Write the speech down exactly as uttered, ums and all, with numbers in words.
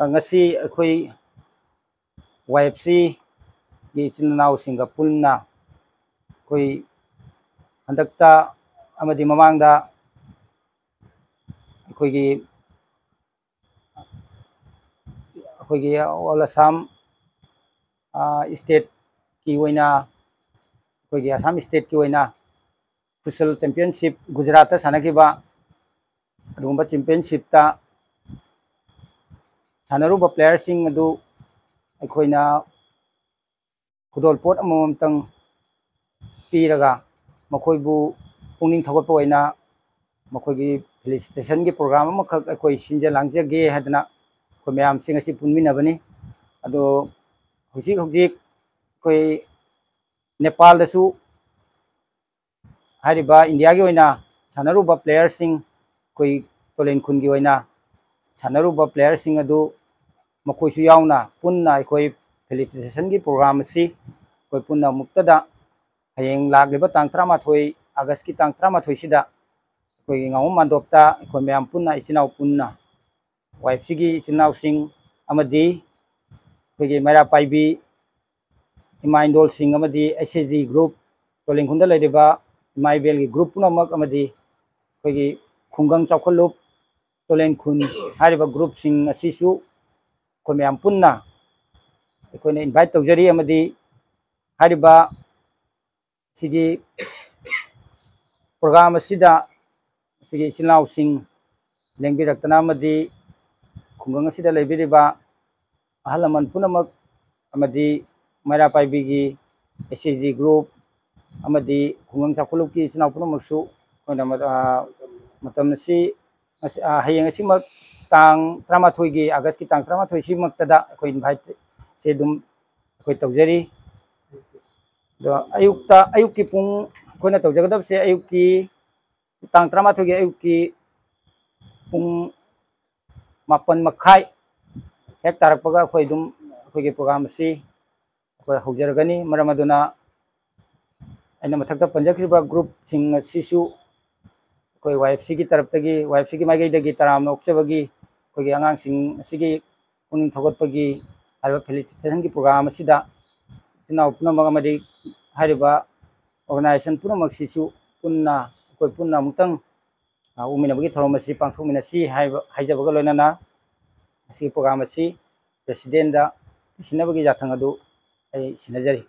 ꯉꯁꯤ ꯑꯩꯈꯣꯏ ꯋꯥꯏ ꯑꯦꯐ ꯁꯤꯒꯤ ꯏꯆꯤꯜ ꯏꯅꯥꯎꯁꯤꯡꯒ ꯄꯨꯟꯅ ꯑꯩꯈꯣꯏ ꯍꯟꯗꯛꯇ ꯑꯃꯗꯤ ꯃꯃꯥꯡꯗ ꯑꯩꯈꯣꯏꯒꯤ ꯑꯩꯈꯣꯏꯒꯤ ꯑꯣꯜ ꯑꯁꯥꯝ ꯏꯁꯇꯦꯠꯀꯤ ꯑꯣꯏꯅ, ꯑꯩꯈꯣꯏꯒꯤ ꯑꯁꯥꯝ ꯏꯁꯇꯦꯠꯀꯤ ꯑꯣꯏꯅ ꯐꯨꯠꯁꯜ ꯆꯦꯝꯄꯤꯌꯟꯁꯤꯞ ꯒꯨꯖꯔꯥꯠꯇ ꯁꯥꯟꯅꯈꯤꯕ ꯑꯗꯨꯒꯨꯝꯕ ꯆꯦꯝꯄꯤꯌꯟꯁꯤꯞꯇ ꯁꯥꯟꯅꯔꯨꯕ ꯄ꯭ꯂꯦꯌꯔꯁꯤꯡ ꯑꯗꯨ ꯑꯩꯈꯣꯏꯅ ꯈꯨꯗꯣꯜꯄꯣꯠ ꯑꯃꯃꯝꯇꯪ ꯄꯤꯔꯒ ꯃꯈꯣꯏꯕꯨ ꯄꯨꯛꯅꯤꯡ ꯊꯧꯒꯠꯄ ꯑꯣꯏꯅ ꯃꯈꯣꯏꯒꯤ ꯐꯦꯂꯤꯁꯤꯇꯦꯁꯟꯒꯤ ꯄ꯭ꯔꯣꯒ꯭ꯔꯥꯝ ꯑꯃꯈꯛ ꯑꯩꯈꯣꯏ ꯁꯤꯟꯖ ꯂꯥꯡꯖꯒꯦ ꯍꯥꯏꯗꯅ ꯑꯩꯈꯣꯏ ꯃꯌꯥꯝꯁꯤꯡ ꯑꯁꯤ ꯄꯨꯟꯃꯤꯟꯅꯕꯅꯤ꯫ ꯑꯗꯣ ꯍꯧꯖꯤꯛ ꯍꯧꯖꯤꯛ ꯑꯩꯈꯣꯏ ꯅꯦꯄꯥꯜꯗꯁꯨ ꯍꯥꯏꯔꯤꯕ ꯏꯟꯗꯤꯌꯥꯒꯤ ꯑꯣꯏꯅ ꯁꯥꯟꯅꯔꯨꯕ ꯄ꯭ꯂꯦꯌꯔꯁꯤꯡ, ꯑꯩꯈꯣꯏ ꯇꯣꯂꯦꯟ ꯈꯨꯟꯒꯤ ꯑꯣꯏꯅ ꯁꯥꯟꯅꯔꯨꯕ ꯄ꯭ꯂꯦꯌꯔꯁꯤꯡ ꯑꯗꯨ ꯃꯈꯣꯏꯁꯨ ꯌꯥꯎꯅ ꯄꯨꯟꯅ ꯑꯩꯈꯣꯏ ꯐꯦꯂꯤꯁꯤꯇꯦꯁꯟꯒꯤ ꯄ꯭ꯔꯣꯒ꯭ꯔꯥꯝ ꯑꯁꯤ ꯑꯩꯈꯣꯏ ꯄꯨꯟꯅ ꯑꯃꯨꯛꯇꯗ ꯍꯌꯦꯡ ꯂꯥꯛꯂꯤꯕ ꯇꯥꯡ ꯇꯔꯥꯃꯥꯊꯣꯏ, ꯑꯥꯒꯁꯀꯤ ꯇꯥꯡ ꯇꯔꯥꯃꯥꯊꯣꯏꯁꯤꯗ ꯑꯩꯈꯣꯏꯒꯤ ꯉꯥꯉꯣꯝ ꯃꯥꯟꯗꯣꯞꯇ ꯑꯩꯈꯣꯏ ꯃꯌꯥꯝ ꯄꯨꯟꯅ, ꯏꯆꯤꯟ ꯏꯅꯥꯎ ꯄꯨꯟꯅ, ꯋꯥꯏ ꯑꯦꯐ ꯁꯤꯒꯤ ꯏꯆꯤꯟ ꯏꯅꯥꯎꯁꯤꯡ ꯑꯃꯗꯤ ꯑꯩꯈꯣꯏꯒꯤ ꯃꯩꯔꯥ ꯄꯥꯏꯕꯤ ꯏꯃꯥ ꯏꯟꯗꯣꯜꯁꯤꯡ ꯑꯃꯗꯤ ꯑꯦꯁ ꯑꯦ ꯖꯤ ꯒ꯭ꯔꯨꯞ, ꯇꯣꯂꯦꯟꯈꯨꯟꯗ ꯂꯩꯔꯤꯕ ꯏꯃꯥ ꯏꯕꯦꯜꯒꯤ ꯒ꯭ꯔꯨꯞ ꯄꯨꯝꯅꯃꯛ ꯑꯃꯗꯤ ꯑꯩꯈꯣꯏꯒꯤ ꯈꯨꯡꯒꯪ ꯆꯥꯎꯈꯠꯂꯨꯞ, ꯇꯣꯂꯦꯟꯈꯨꯟ ꯍꯥꯏꯔꯤꯕ ꯒ꯭ꯔꯨꯞꯁꯤꯡ ꯑꯁꯤꯁꯨ ꯑꯩꯈꯣꯏ ꯃꯌꯥꯝ ꯄꯨꯟꯅ ꯑꯩꯈꯣꯏꯅ ꯏꯟꯚꯥꯏꯠ ꯇꯧꯖꯔꯤ꯫ ꯑꯃꯗꯤ ꯍꯥꯏꯔꯤꯕ ꯁꯤꯒꯤ ꯄ꯭ꯔꯣꯒ꯭ꯔꯥꯝ ꯑꯁꯤꯗ ꯁꯤꯒꯤ ꯏꯆꯤꯜ ꯏꯅꯥꯎꯁꯤꯡ ꯂꯦꯡꯕꯤꯔꯛꯇꯅ ꯑꯃꯗꯤ ꯈꯨꯡꯒꯪ ꯑꯁꯤꯗ ꯂꯩꯕꯤꯔꯤꯕ ꯑꯍꯜ ꯂꯃꯟ ꯄꯨꯝꯅꯃꯛ ꯑꯃꯗꯤ ꯃꯩꯔꯥ ꯄꯥꯏꯕꯤꯒꯤ ꯑꯦꯁ ꯑꯦ ꯖꯤ ꯒ꯭ꯔꯨꯞ ꯑꯃꯗꯤ ꯈꯨꯡꯒꯪ ꯆꯥꯎꯈꯠꯂꯨꯞꯀꯤ ꯏꯆꯤꯜ ꯏꯅꯥꯎ ꯄꯨꯝꯅꯃꯛꯁꯨ ꯑꯩꯈꯣꯏꯅ ꯃ-, ꯑ, ꯃꯇꯝ ꯑꯁꯤ ꯉꯁꯤ, ꯑ, ꯍꯌꯦꯡ ꯑꯁꯤꯃꯛ ꯇꯥꯡ ꯇꯔꯥꯃꯥꯊꯣꯏꯒꯤ, ꯑꯥꯒꯁꯀꯤ ꯇꯥꯡ ꯇꯔꯥꯃꯥꯊꯣꯏꯁꯤꯃꯛꯇꯗ ꯑꯩꯈꯣꯏ ꯏꯟꯚꯥꯏꯠꯁꯦ ꯑꯗꯨꯝ ꯑꯩꯈꯣꯏ ꯇꯧꯖꯔꯤ꯫ ꯑꯗꯣ ꯑꯌꯨꯛꯇ, ꯑꯌꯨꯛꯀꯤ ꯄꯨꯡ, ꯑꯩꯈꯣꯏꯅ ꯇꯧꯖꯒꯗꯕꯁꯦ ꯑꯌꯨꯛꯀꯤ ꯇꯥꯡ ꯇꯔꯥꯃꯥꯊꯣꯏꯒꯤ ꯑꯌꯨꯛꯀꯤ ꯄꯨꯡ ꯃꯥꯄꯟ ꯃꯈꯥꯏ ꯍꯦꯛ ꯇꯥꯔꯛꯄꯒ ꯑꯩꯈꯣꯏ ꯑꯗꯨꯝ ꯑꯩꯈꯣꯏꯒꯤ ꯄ꯭ꯔꯣꯒ꯭ꯔꯥꯝ ꯑꯁꯤ ꯑꯩꯈꯣꯏ ꯍꯧꯖꯔꯒꯅꯤ꯫ ꯃꯔꯝ ꯑꯗꯨꯅ ꯑꯩꯅ ꯃꯊꯛꯇ ꯄꯟꯖꯈ꯭ꯔꯤꯕ ꯒ꯭ꯔꯨꯞꯁꯤꯡ ꯑꯁꯤꯁꯨ ꯑꯩꯈꯣꯏ ꯋꯥꯏ ꯑꯦꯐ ꯁꯤꯒꯤ ꯇꯔꯞꯇꯒꯤ, ꯋꯥꯏ ꯑꯦꯐ ꯁꯤꯒꯤ ꯃꯥꯏꯀꯩꯗꯒꯤ ꯇꯔꯥꯝꯅ ꯑꯣꯛꯆꯕꯒꯤ ꯑꯩꯈꯣꯏꯒꯤ ꯑꯉꯥꯡꯁꯤꯡ ꯑꯁꯤꯒꯤ ꯄꯨꯛꯅꯤꯡ ꯊꯧꯒꯠꯄꯒꯤ ꯍꯥꯏꯔꯤꯕ ꯐꯦꯂꯤꯁꯤꯇꯦꯁꯟꯒꯤ ꯄ꯭ꯔꯣꯒ꯭ꯔꯥꯝ ꯑꯁꯤꯗ ꯏꯆꯤꯟ ꯏꯅꯥꯎ ꯄꯨꯝꯅꯃꯛ ꯑꯃꯗꯤ ꯍꯥꯏꯔꯤꯕ ꯑꯣꯔꯒꯅꯥꯏꯖꯦꯁꯟ ꯄꯨꯝꯅꯃꯛꯁꯤꯁꯨ ꯄꯨꯟꯅ, ꯑꯩꯈꯣꯏ ꯄꯨꯟꯅ ꯑꯃꯨꯛꯇꯪ, ꯑ, ꯎꯃꯤꯟꯅꯕꯒꯤ ꯊꯧꯔꯝ ꯑꯁꯤ ꯄꯥꯡꯊꯣꯛꯃꯤꯟꯅꯁꯤ ꯍꯥꯏꯕ, ꯍꯥꯏꯖꯕꯒ ꯂꯣꯏꯅꯅ ꯉꯁꯤꯒꯤ ꯄ꯭ꯔꯣꯒ꯭ꯔꯥꯝ ꯑꯁꯤ ꯄ꯭ꯔꯦꯁꯤꯗꯦꯟꯗ ꯂꯣꯏꯁꯤꯟꯅꯕꯒꯤ ꯌꯥꯊꯪ ꯑꯗꯨ ꯑꯩ ꯁꯤꯟꯅꯖꯔꯤ꯫